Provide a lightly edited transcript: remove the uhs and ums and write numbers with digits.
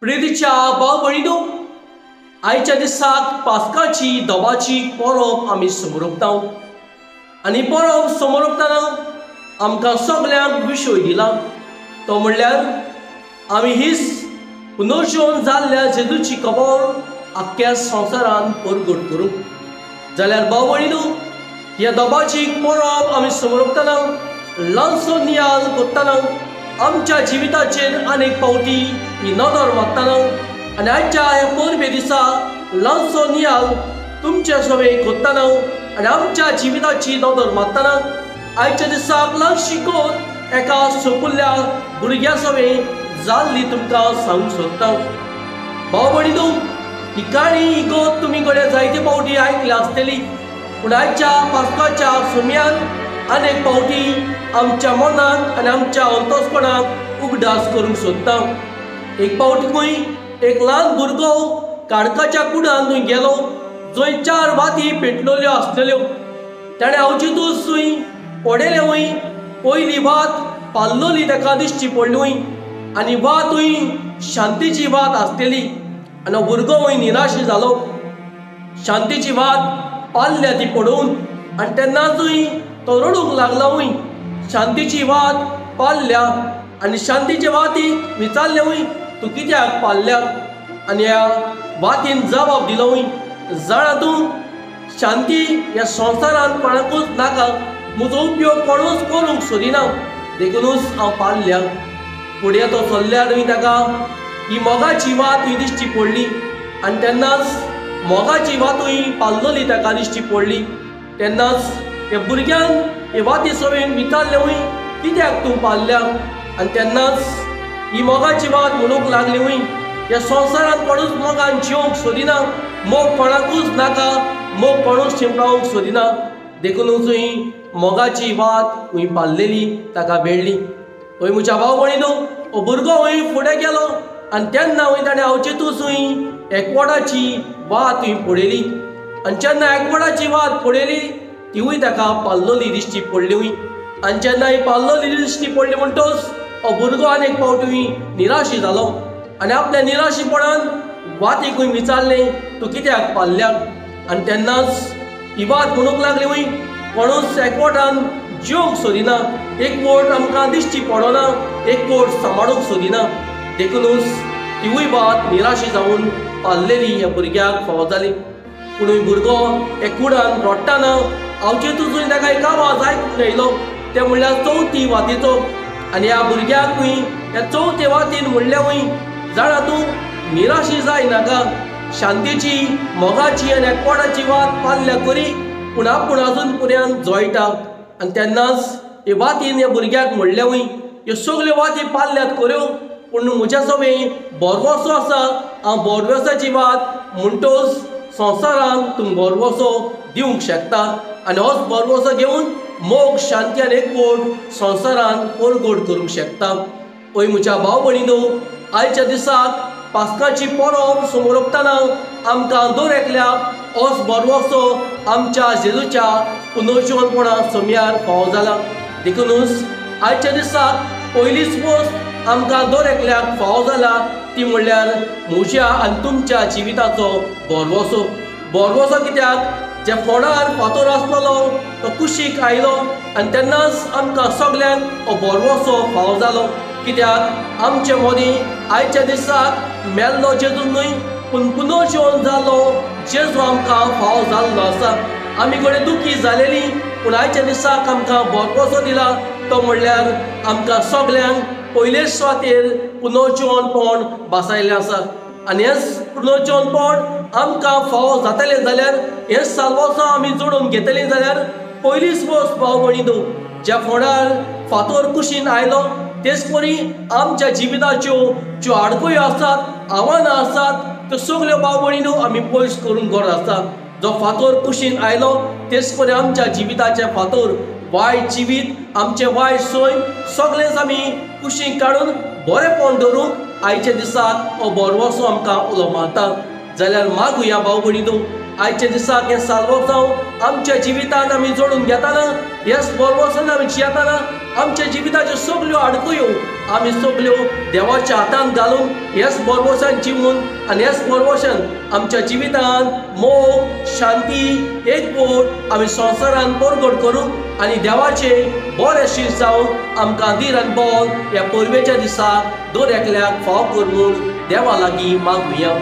प्रेरीच्या भाव भयणीनो, आयच्या दिसाक पास्काची दवाची परब आमी समरोपता आनी परब समरोपतना आमकां सगल्यांक विशय दिला तो म्हणल्यार आमी हीच पुनर्जीवन जाल्ल्या जेजूची खबर आख्ख्या संवसारान परगट करूंक. जाल्यार भाव भयणीनो, ह्या दबाची परब आमी समरोपतना ल्हानसो नियाल करतना आमच्या जिविताचेर अनेक फावटी ही नदर मारतना आनी आयच्या ह्या परबे दिसा ल्हानसो नियाल तुमचे सवे करतना आनी आमच्या जिविताची नदर मारतना आयच्या दिसाक ल्हानशी गोत एका सोपुल्ल्या भुरग्या सवे जाल्ली तुमकां सांगूंक सोदता. भाव भयणीनो, ही काणी ही गोत तुमी कडेन जायते फावटी आयकल्या आसतली, पूण आयच्या पास्काच्या सुमयान अनेक फावटी आमच्या मनाक आनी आमच्या अंतस्पणाक उगडास करूंक सोदता. एक फावट खंय एक ल्हान भुरगो काडकाच्या कुडान थंय गेलो जंय चार वाती पेटलेल्यो आसलेल्यो. ताणें अवचितूच थंय पडयलें वय पयली वात पाल्लोली ताका दिश्टी पडली वय आनी वातूय शांतीची वात आसतली आनी भुरगो वय निराशी जालो. शांतीची वात पाल्ल्या ती पडोवन आनी तेन्नाचूय तो रडूंक लागला वय. शांतीची वात पाल्ल्या आनी शांतीचे वातीक विचारलें वय, तूं कित्याक पाल्ल्या? आनी ह्या वातीन जबाब दिलो वय, जाणा तूं शांती ह्या संवसारांत कोणाकूच नाका, म्हजो उपयोग कोणूच करूंक सोदिना, देखुनूच हांव पाल्ल्या. फुडें तो चल्ल्यारूय ताका ही मोगाची वात ही दिश्टी पडली आनी तेन्नाच मोगाची वातूय पाल्लोली ताका दिश्टी पडली. तेन्नाच ह्या भुरग्यान हे वाती सवेन विचारलें वय, कित्याक तूं पाल्ल्या? आनी तेन्नाच ही मोगाची वात म्हणूंक लागली वय, ह्या संवसारांत कोणूच मोगान जिवंक सोदिना, मोग कोणाकूच नाका, मोग कोणूच शिंपडावंक सोदिना, देखुनूच ही मोगाची वात हूंय पाल्लेली ताका मेळ्ळी. हय म्हज्या भाव भयणीनो, हो भुरगो हूंय फुडें गेलो आनी तेन्ना हूंय ताणें अवचितूच हूंय एकवटाची वात हूंय पळयली आनी जेन्ना एकवटाची वात पळयली तिवूय ताका पाल्लोली दिश्टी पडली हूंय. आनी जेन्ना ही पाल्लोली दिश्टी पडली म्हणटच हो भुरगो आनीक फावट हूंय निराशी जालो आनी आपल्या निराशीपणान वातीक हूंय विचारलें, तूं कित्याक पाल्ल्या? आनी तेन्नाच ही वात म्हणूंक लागली हूंय, कोणूच एकवटान जिवंक सोदिना, एकवट आमकां दिश्टी पडना, एकवट सांबाळूंक सोदिना, देखुनूच तिवूय वात निराशी जावन पाल्लेली ह्या भुरग्याक फावो जाली. पूण भुरगो हे कुडान रडटना अवचितूच ताका एक आवाज आयकूंक येयलो, ते म्हणल्यार चवथी वातीचो. आनी ह्या भुरग्याकूय ह्या चवथे वातीन म्हणलें वय, जाणा तूं निराशी जाय नाका, शांतीची मोगाची आनी एकवटाची वात पाल्ल्या करी, पूण आपूण आजून पर्यंत जळटा. आनी तेन्नाच हे वातीन ह्या भुरग्याक म्हणलें वय, ह्यो सगल्यो वाती पाल्ल्यात खऱ्यो, पूण म्हज्या सवें बोरवसो आसा, हांव बोरवसाची वात म्हणटोच संवसारांत तूं बोरवसो दिवंक शकता आनी होच बोरवसो घेवन मोग शांती आनी एकवट संवसारांत परगट करूंक शकता. हय म्हज्या भाव भयणीनो, आयच्या दिसाक पास्काची परब समरोपतना आमकां दर एकल्याक होच बोरवसो आमच्या जेजूच्या पुनर्जीवनपणा समयार फावो जाला. देखुनूच आयच्या दिसाक पयलीच वस्त आमकां दर एकल्याक फावो जाला ती म्हणल्यार म्हज्या आनी तुमच्या जिविताचो बोरवसो. बोरवसो कित्याक जे फोंडार फातोर आसलेलो तो कुशीक आयलो आनी तेन्नाच आमकां सगल्यांक हो बोरवसो फावो जालो. कित्याक आमचे मदीं आयच्या दिसाक मेल्लो जेजू न्हय, पूण पुनर्जीवन जालो जेजू आमकां फावो जाल्लो आसा. आमी कडेन दुखी जालेली, पूण आयच्या दिसाक आमकां बोरवसो दिला तो म्हणल्यार आमकां सगल्यांक पयलेच सुवातेर पुनर्जीवनपण बसायलें आसा. आनी हेंच पुनर्जीवनपण आमकां फावो जातलें जाल्यार, हें साल्वासांव आमी जोडून घेतलें जाल्यार पयलीच वस्त भाव भयणीनो, ज्या फोंडार फातोर कुशीन आयलो तेच परी आमच्या जिविताच्यो ज्यो आडखळ्यो आसात, आव्हानां आसात, त्यो सगल्यो भाव भयणीनो आमी पयस करूंक गरज आसा. जो फातोर कुशीन आयलो तेच परी आमच्या जिविताचे फातोर, वायट जिवीत, आमचें वायट सैम सगळेंच आमी कुशीक काडून बरेंपण धरूंक आयच्या दिसाक हो बोरवसो आमकां उलो मारता. जाल्यार मागुया भाव भयणीनो, आयच्या दिसाक हें साल्वासांव आमच्या जिवितांत आमी जोडून घेतना, हें बोरवसान आमी जियेतना आमच्या जिविताच्यो सगल्यो आडखळ्यो, आमी सगल्यो देवाच्या हातान घालून ह्याच बरवसान जिवून आनी ह्याच बरवसान आमच्या जिवितान मोग, शांती, एकवट आमी संवसारान परगट करूंक आनी देवाचे बरें शीस जावन आमकां धीर आनी बळ ह्या परबेच्या दिसा दर एकल्याक फाव कर म्हूण देवा लागीं मागुया.